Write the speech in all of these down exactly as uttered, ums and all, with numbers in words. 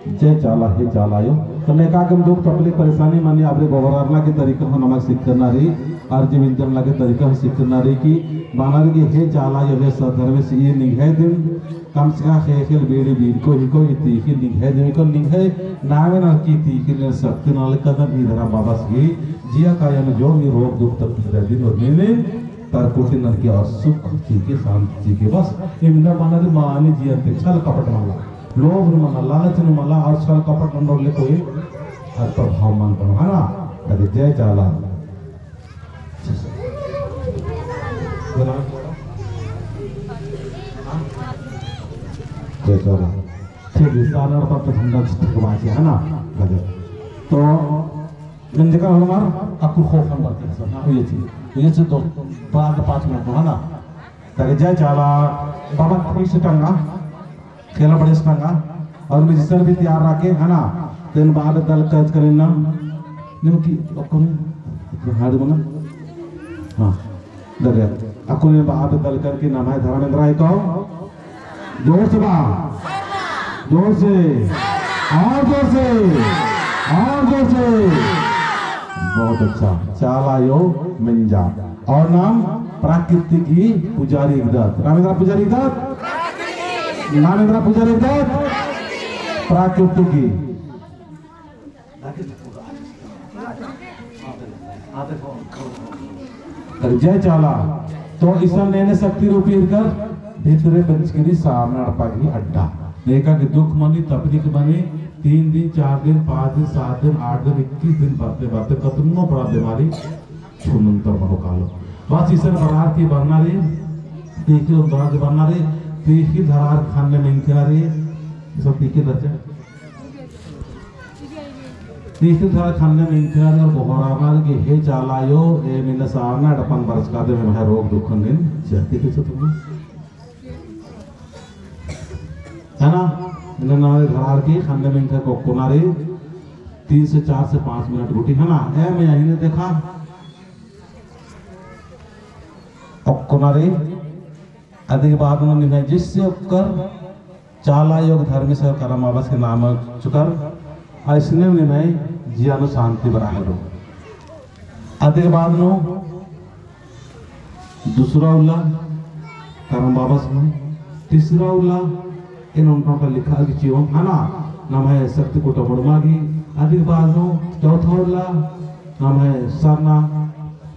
जय चाला, हे चाला आयो। तो नेका गम दुख तकलीफ परेशानी मनी अबड़े गोहरारना के तरीका हूँ नमक सिखना रई, अर्जी विनती करना के तरीका हूँ सिखना रई कि बअना रई कि हे चाला आयो, हे सत धर्मेस ई निंग्है दिम कम से कम ख़ेख़ेल बीड़ी बीनको हिको ई तीख़िल निंग्है दिम हिको निंग्है नामे नलकी तीख़िल ने शक्ति नलकदन ई धरम बाबस गही जिया काया नू जो भी रोग दुख तकलीफ रई दिम और नीन तरकुटी नलकी और सुख चिके शांति चिके बस इमना बअना रई मानी जिया ते छल कपट मल्ला। लोभ नू मल्ला, लालच नू मल्ला और छल कपट नू मल्ला कोई हर प्रभाव मल बनो, है ना? अरे जय चाला। जय चाला। ठीक है, सानर पर तो ठंडा ठीक बात है ना? लगे। तो नंजका हमार अक्कु खो खन बरते हैं, हाँ, हुए थी। हुए थी तो बाद पाँच मिनट में, है ना? ताकि जय चाला, बाबा ठीक से टंगा। खेला बड़े संगा और musician भी तैयार रखे, है ना? तेन बाद दल कच करें ना, निम की अक्कुन हाड़ बना। हाँ, दगे अक्कुन बाद दल करके नम्है धर्मेंद्र आयो को जोर से बा, जोर से, और जोर से, और जोर से। बहुत अच्छा, चाला आयो मेंजा। और नाम प्राकृतिक ही पुजारी हिकदत। नाम एन्दरा पुजारी हिकदत? नाम एन्दरा पुजारी हिकदत? प्राकृतिक ही। जय चाला। तो इसन नेने शक्ति रूपी हिरकर भितरे बंचकरी सामना एड़पा गही अड्डा। नेका गे दुख मनी, तकलीफ मनी, तीन दिन, चार दिन, पाँच दिन, सात दिन, आठ दिन, इक्कीस दिन बरते बरते कतनो बड़ा बीमारी छुमंतर मनो कालो। बस इसन बरार की बरना रई, तीखी उंदरा की बरना रई, तीखी धरार खाने में इनके रई, सब तीखी रहते। तीखी धरार खाने में इनके रई और गोहरारना रई कि हे चाला आयो, एम इन्ना सारना एड़पन बरचकादम एम्है रोग दुखन नीन चेती कुछ तुम। है ना? इन्ना नाम धरार की खाने में इनके कोकोना रई, तीन से चार से पाँच मिनट गुटी, है ना? एम यही ने देखा। ओक्कोना रई, अदिगे बाद नू निम्है जिससे ओक्कर चाला आयो धर्मेस और करम बाबस के नाम चुकर, अइसने निम्है जिया नू शांति बरआ हेलरो। अदिगे बाद नू दूसरा उल्ला करम बाबस नू, तीसरा उल्ला एन ओन्टा ओन्टा लिखा की चिओन, है ना? नम्है शक्ति कूटा मुड़मा गही, अदिगे बाद नू चौथा उल्ला नम्है सरना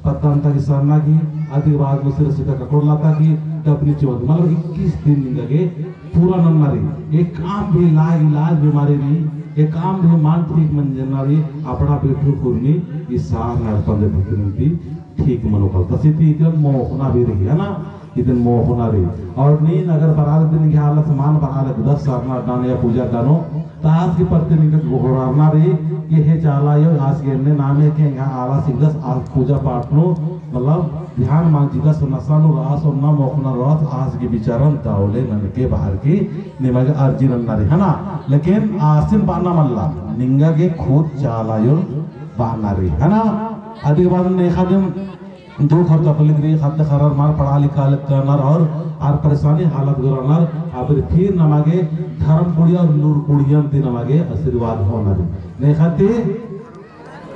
पद्दा ता गही सरना गही, अदिगे बाद नू सिरा सीता ककड़ोल ता गही, डबनी चिओन, मतलब इक्कीस दिन निंगा गे पूरा नन्ना रई। एकअम भी लाग इलाज बीमारी रई, एकअम भी मल ठीक मंजनर रई, अपना बेठू खुरमी ई सारना एड़पन दे भीतरन ती ठीक मनो कालो। तसी ती इकरन मोख़ना भी रई, है ना? इदिन मोख़ना रई। और नीन अगर बरआ लगदस, निंग्है आलस मल बरआ लगदस सरना अड्डा नू या पूजा अड्डा नू, तो आस गही परती निंगा गोहरारना रई कि हे चाला आयो, आस गे एन्ने नामे के एंग्है आलस हिकदस, आस पूजा पाठ नू, मतलब, ध्यान मल चिदस, नसा नू रअस, ओन्ना मोख़ना रअस, आस गही बिचारन दव ले ननके बअर की निमा गे अर्जी नन्ना रई, है ना? लेकिन आसिन बअना मल्ला, निंगा गे खुद चाला आयोन बअना रई, है ना? अदिगे बाद नेखा दिम दुख और तकलीफ रई, ख़द्द ख़र्रर मल पढ़ा लिखा लगनर और आर परेशानी हालत गही रअनर, अबड़े फिर नमा गे धर्म कुड़िया और नूर कुड़ियन ती नमा गे आशीर्वाद होअना रई। नेखा ती,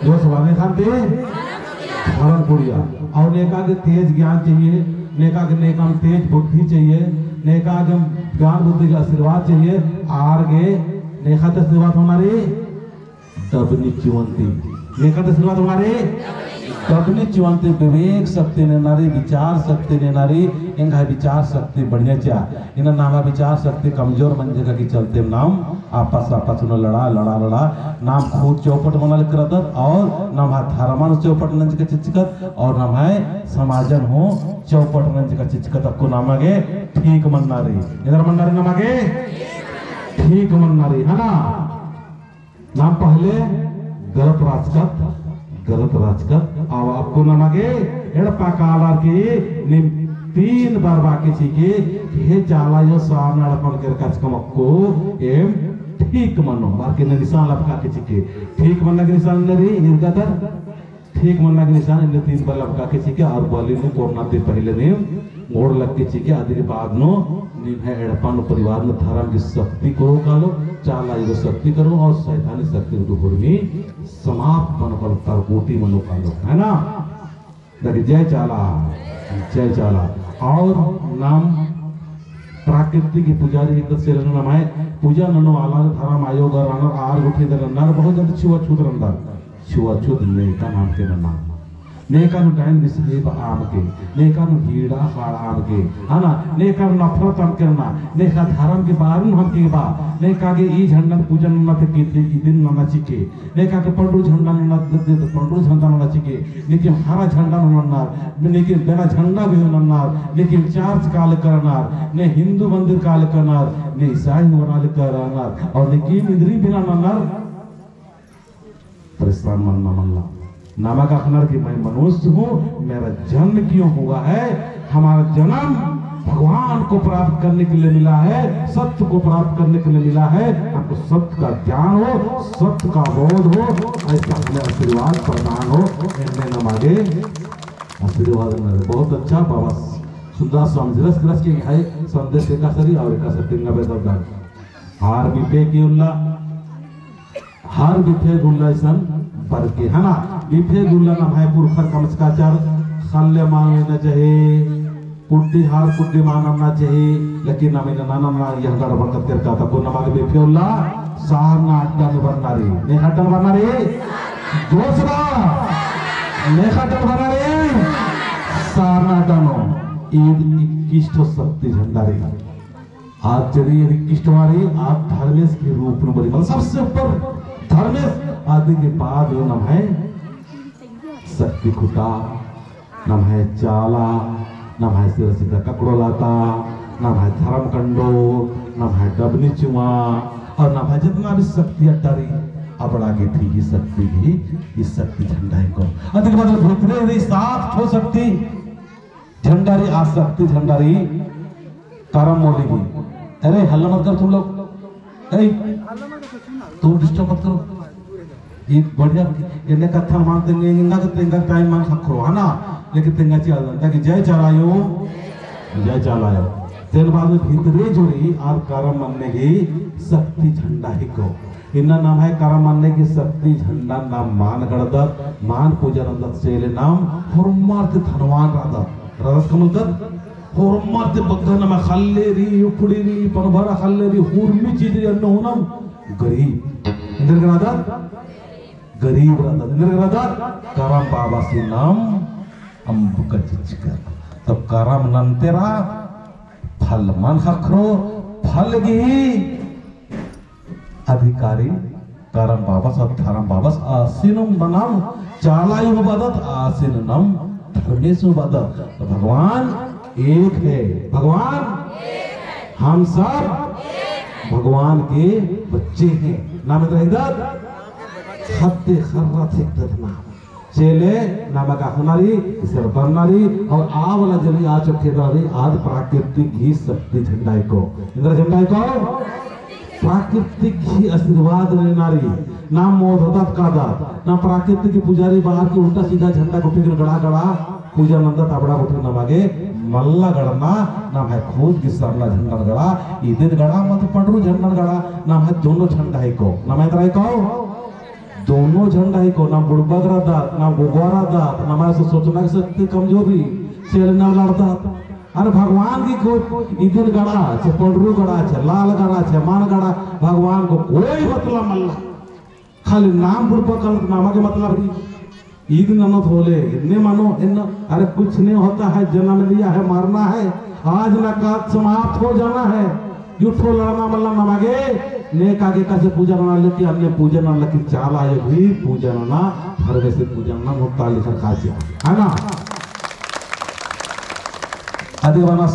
जोर से बा, नेखा ती धर्म कुड़िया। और नेका गे तेज ज्ञान चाहिए, नेका गे नेकम तेज बुद्धि चाहिए, नेका गे ज्ञान बुद्धि का आशीर्वाद चाहिए, आर गे नेखा ती आशीर्वाद होअना रई। डबनी चिवंती। नेखा ती आशीर्वाद होअना रई। डबनी चिवंती विवेक शक्ति नन्ना रई, विचार शक्ति नन्ना रई, एंग्है विचार शक्ति बढ़िया चिआ। इन्ना नम्है विचार शक्ति कमजोर मंजका की चलते नाम आपस आपस नू लड़ा, लड़ा, लड़ा, नाम खुद चौपट मना लगदत और नम्है धर्मन चौपट नंजका चिचकत और नम्है समाजन हूँ चौपट नंजका चिचकत। अक्कु नमा गे ठीक मन्ना रई। एन्दर मन्ना रई नमा गे? ठीक मन्ना रई, है ना? नाम पहले गलत रहचकत, गलत रहचकत, अब अक्कु नमा गे एड़पा कालर की नीम तीन बार बाकी चिके, हे चाला आयो सामना एड़पन केरका चिकम अक्कु एम ठीक मनो, बाकी ने निशान लबका के चिके, ठीक मन्ना गे निशान ने रई, इरगदर, ठीक मन्ना गे निशान इन्ने तीन बार लबका के चिके, और बली नू कोरना ती पहले नीम गोड़ लग के चिके, अदिगे बाद नू निम्है एड़पा नू परिवार नू धर्म की शक्ति कोरो कालो, चाला आयो शक्ति करो और शैतानी शक्ति को डुबुर में समाप्त बन पड़ता कोटि मनो कालो, है ना? देखिए, जय चाला, जय चाला। और नाम प्राकृतिक पुजारी एक सेल नम्है पूजा ननो आलर धरम आयो गर रअनर आर गुट्ठी दे नन्नर बहुत ज्यादा छुआछूत रअनर। छुआछूत नेका नाम के नन्ना। नेका नू डाइन बिसरी बा आम के, नेका नू हीड़ा हाड़ आम के, है ना? नेका नू नफरत आम के नन्ना, नेका धरम के बारे में हमके बा, नेका गे ई झंडन पूजा नन्ना ते कितने ई दिन नन्ना चिके, नेका के पंडरू झंडा नन्ना, दे, दे, पंडरू झंडा नन्ना चिके, लेकिन हरा झंडा नन्ना, लेकिन बिना झंडा भी नन्ना, लेकिन चर्च काल करना, ने हिंदू मंदिर काल करना, ने ईसाई वाला करना, और लेकिन इंद्री बिना नन्ना, परेशान मन्ना मल्ला। नमक अख़नर कि मैं मनुष्य हूँ, मेरा जन्म क्यों हुआ है? हमारा जन्म भगवान को प्राप्त करने के लिए मिला है, सत्य को प्राप्त करने के लिए मिला है। हमको सत्य का ज्ञान हो, सत्य का बोध हो, ऐसा हमें आशीर्वाद प्रदान हो। एन्ने नमा गे आशीर्वाद नना। बहुत अच्छा बाबा सुंदर स्वामी जी रस रस के है संदेश एकासे रई और एकासे तेंगा बेदल दान। आर बिफे के उल्ला हर बिफे गुल्ला इसन बरके, है ना? बिफे गुल्ला नम्है पुरखर कमचका चार खल्ले मांगना चाही, कुड्डी हार कुड्डी मांगना चाही, लेकिन नाम इन्ना ना, ना, ना, यह गड़बड़ करते रहता। तो नमा गे बिफे उल्ला सारना अड्डा नू बरना रई, नेखा अड्डा नू बरना रई, जोश बा, नेखा अड्डा नू बरना रई, सारना अड्डा नू। ईद इक्कीस ठो शक्ति झंडा रई। आद चली यदि किष्टवारी, आद धर्मेस के रूप में बनी, मतलब सबसे ऊपर धर्मेस, आदि के बाद वो नम्है शक्ति खुटा, नम्है चाला, नम्है सिरा सीधा ककड़ो लाता, नम्है धर्म कंडो, नम्है डबनी चुमा, और नम्है जितना भी शक्ति अड्डा रई, अबड़ा गे ठी ही शक्ति ही, ई शक्ति झंडा ही को। अदि के बाद भीतरे रई सात ठो शक्ति, झंडा रई, आ शक्ति झंडा रई, करम मोली ही। अरे, हल्ला मत कर तुम लोग। ए, तुम disturb मत करो। ई बढ़िया, एन्ने कत्थन मान तेंगे, एंगा तो तेंगा time मान ख़क्खरो, है ना? लेकिन तेंगा चिआ दन, ताकि जय चाला आयो, जय चाला आयो। तेन बाद में भीतरे जो रई, आर करम मन्ने गही शक्ति झंडा ही को। इन्ना नम्है करम मन्ने गही शक्ति झंडा नाम मान गड़दत, मान पूजा नन्दत से ले नाम होरमर ती धनवान रअदत। रअदत का मलदत? होरमर ती बग्गे नम्है खल्ले रई, उखड़ी रई, पनभरा खल्ले रई, होरमी चीज रई, अन्ने हूँ नाम गरीब। एन्देरगे रअदत? गरीब रअदत। एन्देरगे रअदत? करम बाबासी नाम अम्बका चिचकर। तो करम नन्ते रआ, फल मल ख़क्खरो, फल गही अधिकारी करम बाबस और धरम बाबस। आसिन नम चाला आयो हूँ बअदत, आसिन नम धर्मेस हूँ बअदत। तो भगवान एक है, भगवान, हम सब भगवान के बच्चे हैं। नाम एन्दरा हिकदत? ख़द्द ख़र्रा ती हिकदत नाम। चेले नमक अख़ना रई, इसर बरना रई, और आ वाला जनी आ चोखे दरा रई, आद प्राकृतिक ही शक्ति झंडा ही को। एन्दरा झंडा ही को? प्राकृतिक ही आशीर्वाद नना रई। नाम मोददत कादत, नाम प्राकृतिक ही पुजारी बाहर की उल्टा सीधा झंडा गुट्ठी गड़ा गड़ा पूजा नन्दत, अबड़ा गुट्ठी नमा गे मल्ला गड़ना, नम्है खुद गही सरना झंडा गड़ा, इदिन गड़ा मत पंडरू झंडा गड़ा, नम्है दोनों झंडा ही को। नाम एन्दरा ही को? दोनों झंडा ही को, नाम बुड़बक रअदत, नाम गोगवा रअदत, नाम ऐसे सोचना की शक्ति कमजोर रई, चेले नाम लड़दत। अरे भगवान गही को इदिन गड़ा, चे पंडरू गड़ा, चे लाल गड़ा, चे मान गड़ा, भगवान को कोई मतलब मल्ला। खाली नाम बुड़बक रअदत, नाम गे मतलब रई। ईद ननोत होले, एन्ने मनो, एन्ने, अरे कुछ नहीं होता है, जन्म लिया है, मरना है, आज ना काल समाप्त हो जाना है। जुट्ठो लड़ना मल्ला नमा गे, नेका गे एकासे पूजा नना लगी, अन्ने पूजा नना लगी, चाला आयो भी पूजा नना, धर्मेस पूजा नना, मुक्ता लिखर खासिया। है ना? अदि बअना